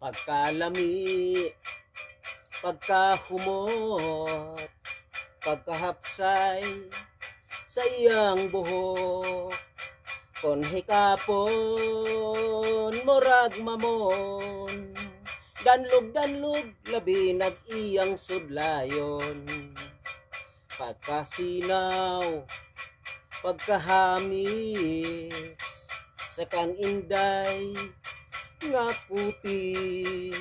Pagkalami, pagkahumot, pagkahapsay sa iyang buhok. Kon hikapon, murag mamon, danlog-danlog, labi nag iyang sudlayon. Pagkasinaw, pagkahamis sa kang inday nga kutis,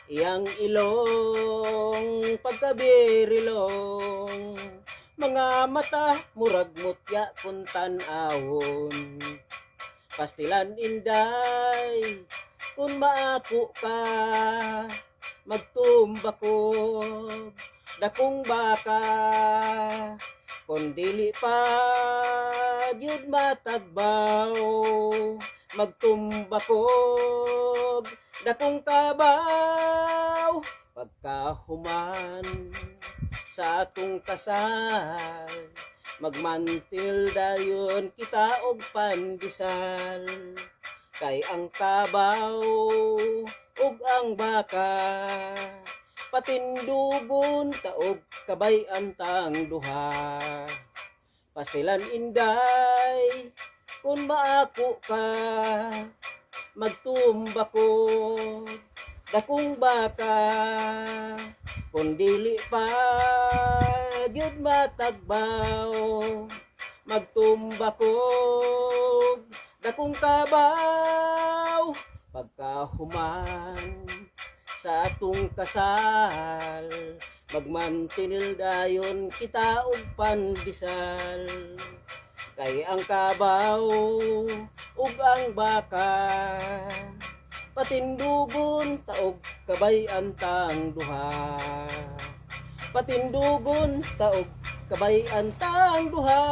iyang ilong pagkabirilong, mga mata murag mutya kun tan-awon. Pastilan, inday, kung maako ka, magtumba ko dakong baka. Kung dili pa gyud matagbaw, magtumba ko dakong kabaw. Pagkahuman sa atong kasal, magmantil dayon kita og pandesal. Kay ang kabaw ug ang baka, patindugon taog kabay-an tang duha. Pastilan, inday, kung maako ka, magtumba ko dakong baka. Kung dili pa gyud matagbaw, magtumba ko dakong kabaw. Pagkahuman sa atong kasal, magmantinil dayon kita og pandesal. Kay ang kabaw ug ang baka, patindugon taog kabay-an tang duha. Patindugon taog kabay-an tang duha.